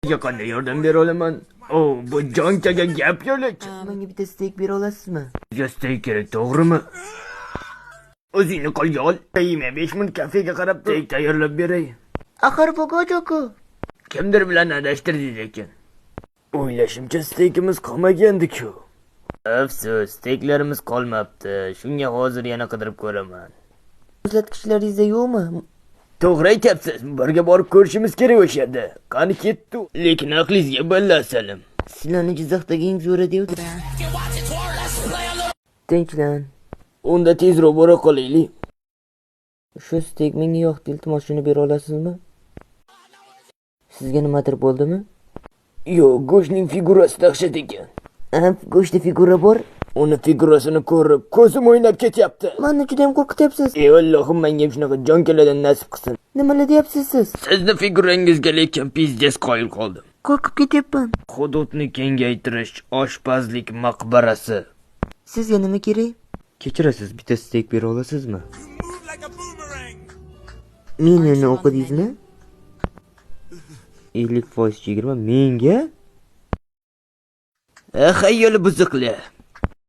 Sizga qanday yordam bera olaman? O, bu jonkaga gap yo'q lekin. Menga bitta steyk bera olasizmi? Sizga steyk kerak, to'g'rimi? O'zingni qo'lga ol. Yema, 5 minut kafega qarab steyk tayyorlab beray. Axir bu go'joku. Kimdir bilan adashtirdi lekin. O'ylashimcha, steykimiz qolmagandi-ku. Afsus, steyklarimiz qolmabdi. Shunga hozir yana qidirib ko'raman. Muzlatgichlaringizda yo'qmi? To'g'ri aytyapsiz. Birga borib ko'rishimiz kerak o'sha yerda. Qani ketdi? Lekin aqlingizga balla, asalim. Sizlarni Jizzaxdagi eng zo'ri deydi. Tinchlan. Unda tezroq bora qolaylik. Shu steyk menga yoqdi, iltimos, shuni bera olasizmi? Sizga nimadir bo'ldimi? Yo'q, go'shtning figurasi dahshat ekan. A, go'shtda figura bor. Uni figurasini ko'rib, ko'zim o'ynab ketyapti. Mani juda ham qo'rqityapsiz. Ey Allohim, menga ham shunaqa jonkalardan nasib qilsin. Nimalar deyapsiz siz? Sizni figurangizga lekin пиздец qoyil qoldim. Qo'rqib ketyapman. Hududni kengaytirish, oshpazlik maqbarasi. Sizga nima kerak? Kechirasiz, bitta steyk bera olasizmi? Menyuni o'qidingizmi? 50% chegirma menga? Xayoli buzuqli.